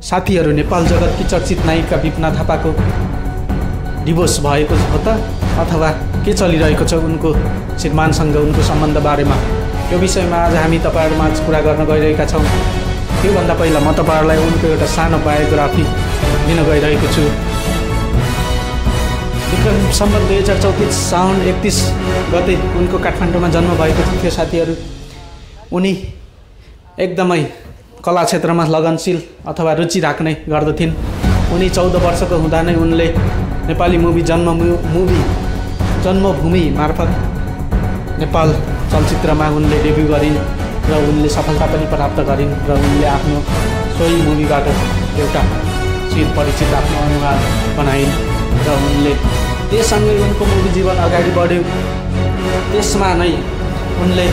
साथीहरू, नेपाल जगतकी चर्चित नायिका विपना थापाको डिभोर्स भएको हो त अथवा के चलिरहेको छ उनको श्रीमानसँग उनको सम्बन्ध बारेमा यो विषयमा आज हामी तपाईहरुमाझ कुरा गर्न गइरहेका छौं। त्योभन्दा पहिला म तपाईहरुलाई उनको एउटा सानो बायोग्राफी दिन गइरहेको छु। विक्रम सम्वत 2034 साउन 31 गते उनको काठमाडौँमा जन्म भएको थियो साथीहरू। उनी एकदमै कला क्षेत्रमा लगनशील अथवा रुचि राख्ने गर्दथिन्। उनी 14 वर्षको हुँदा नै उनले नेपाली मुभी जन्मभूमि मार्फत नेपाल चलचित्रमा उनले डेब्यु गरिन् र उनले सफलता पनि प्राप्त गरिन् र उनले आफ्नो सोही मुभीबाट एउटा चिर परिचित आफ्नो अनुहार बनाइन् र उनले त्यससँगै उनको मुभी जीवन अगाडि बढ्यो। त्यसमा नै उनले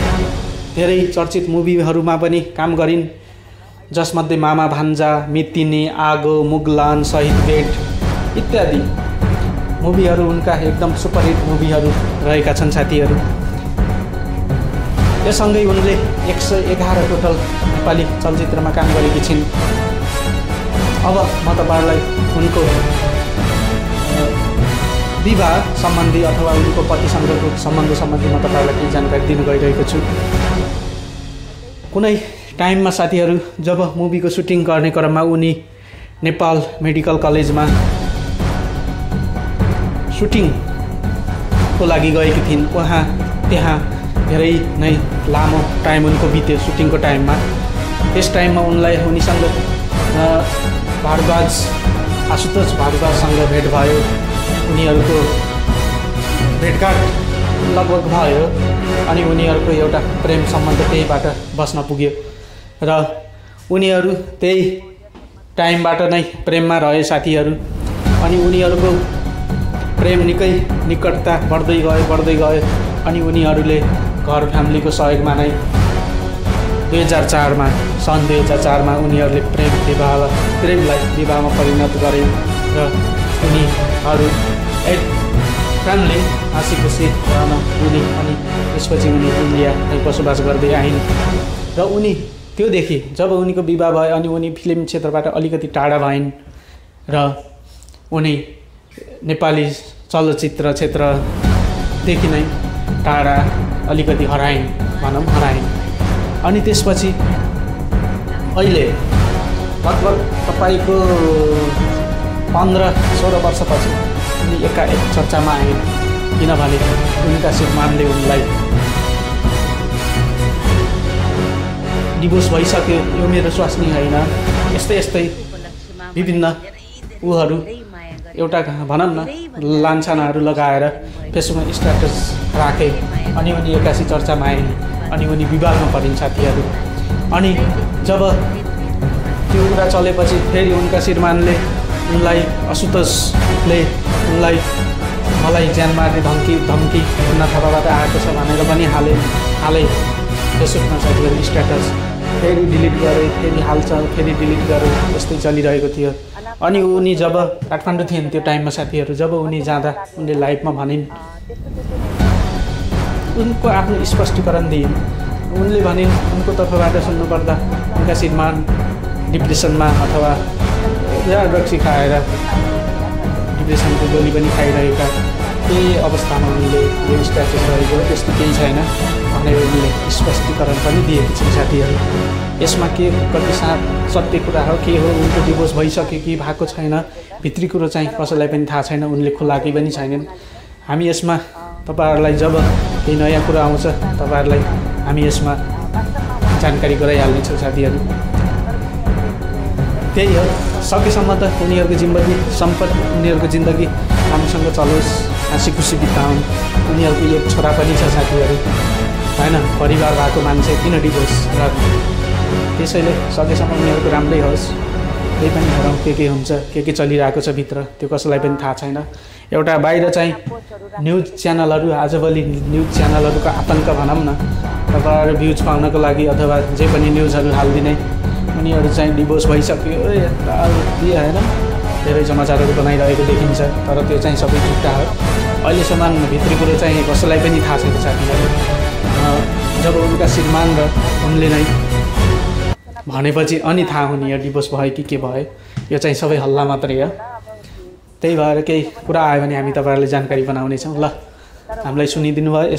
धेरै चर्चित मुभीहरूमा पनि काम गरिन्, जसमध्ये मामा भान्जा, मितिनी, आगो, मुगलान, शहीद भेट इत्यादि मुभीहरू उनका एकदम सुपरहिट मुभीहरू रहेका छन् साथीहरू। त्यससँगै उनले 111 टोटल नेपाली चलचित्रमा काम गरेकी छिन्। अब म तपाईहरुलाई उनको विवाह सम्बन्धी अथवा उनको पतिसँगको सम्बन्ध सम्बन्धी म तपाईहरुलाई केही जानकारी दिन गइरहेको छु। कुनै टाइममा साथीहरू जब मुभीको सुटिङ गर्ने क्रममा उनी नेपाल मेडिकल कलेजमा सुटिङको लागि गएकी थिइन्। त्यहाँ धेरै नै लामो टाइम उनको बित्यो सुटिङको टाइममा। त्यस टाइममा उनीसँग आशुतोष भारद्वाजसँग भेट भयो। उनीहरूको भेटघाट लगभग भयो अनि उनीहरूको एउटा प्रेम सम्बन्ध त्यहीबाट बस्न पुग्यो र उनीहरू त्यही टाइमबाट नै प्रेममा रहे साथीहरू। अनि उनीहरूको प्रेम निकै निकटता बढ्दै गयो अनि उनीहरूले घर फ्यामिलीको सहयोगमा नै 2004 मा उनीहरूले प्रेमलाई विवाहमा परिणत गरे र उनीहरू एक फ्यामिली हाँसी-खुसी रहन पुगे। अनि त्यसपछि उनी इन्डियामै बसोबास गर्दै आइन् र उनी त्योदेखि जब उनीको विवाह भयो अनि उनी फिल्म क्षेत्रबाट अलिकति टाढा भइन् र उनी नेपाली चलचित्र क्षेत्रदेखि नै टाढा अलिकति हराइन्। अनि त्यसपछि अहिले लगभग तपाईको 15-16 वर्षपछि उनी एकाएक चर्चामा आइन्, किनभने उनका श्रीमानले उनलाई डिभोर्स भइसक्यो, यो मेरो स्वास्नी होइन, यस्तै विभिन्न एउटा भनौँ न लान्छनाहरू लगाएर फेसबुकमा स्ट्याटस राखे अनि उनी एक्कासी चर्चामा आइन् अनि उनी विवादमा परिन् साथीहरू। अनि जब त्यो कुरा चलेपछि फेरि उनका श्रीमानले उनलाई आशुतोषले उनलाई मलाई ज्यान मार्ने धम्की विपना थापाबाट आएको छ भनेर पनि हाले फेसबुकमा साथीहरू स्ट्याटस फेरि डिलिट गरे, फेरि हाल्छ, फेरि डिलिट गरे, यस्तै चलिरहेको थियो। अनि उनी जब काठमाडौँ थिइन् त्यो टाइममा साथीहरू, जब उनी जाँदा उनले लाइभमा भनिन्, उनको आफ्नो स्पष्टीकरण दिइन्। उनले भनिन् उनको तर्फबाट सुन्नुपर्दा उनका श्रीमान डिप्रेसनमा अथवा ड्रग्स खाएर डिप्रेसनको गोली पनि खाइरहेका त्यही अवस्थामा उनले यो स्ट्याटस रहेको त्यस्तो केही छैन भनेर उनले स्पष्टीकरण पनि दिएकी छिन् साथीहरू। यसमा के कति सत्य कुरा हो, के हो, उनको डिभोर्स भइसक्यो कि भएको छैन, भित्री कुरो चाहिँ कसैलाई पनि थाहा छैन, उनले खुलाएकै पनि छैनन्। हामी यसमा तपाईहरुलाई जब केही नयाँ कुरा आउँछ तपाईहरुलाई हामी यसमा जानकारी गराइहाल्नेछौँ साथीहरू। त्यही हो, सकेसम्म त उनीहरूको जिन्दगी राम्रोसँग चलोस्, हाँसी-खुसी बिताउन्। उनीहरूको एक छोरा पनि छ साथीहरू हैन, परिवार भएको मान्छे किन डिभोर्स गर्ने? त्यसैले सकेसम्म उनीहरूको राम्रै होस्। त्यही पनि हेरौँ के हुन्छ, के चलिरहेको छ भित्र, त्यो कसैलाई पनि थाहा छैन। एउटा बाहिर चाहिँ न्युज च्यानलहरू, आजभोलि न्युज च्यानलहरूको आतङ्क भनौँ न, तपाईँहरू भ्युज पाउनको लागि अथवा जे पनि न्युजहरू हालिदिने, उनीहरू चाहिँ डिभोर्स भइसक्यो यता होइन धेरै समाचारहरू बनाइरहेको देखिन्छ, तर त्यो चाहिँ सबै झुट्टा हो। अहिलेसम्म भित्री कुरो चाहिँ कसैलाई पनि थाहा छैन साथीहरू। जब उनका श्रीमान र उनले नै भनेपछि अनि थाहा हुने यो डिभोर्स भयो कि के भयो। यो चाहिँ सबै हल्ला मात्रै हो। त्यही भएर केही कुरा आयो भने हामी तपाईँहरूलाई जानकारी बनाउनेछौँ। ल हामीलाई सुनिदिनु भयो।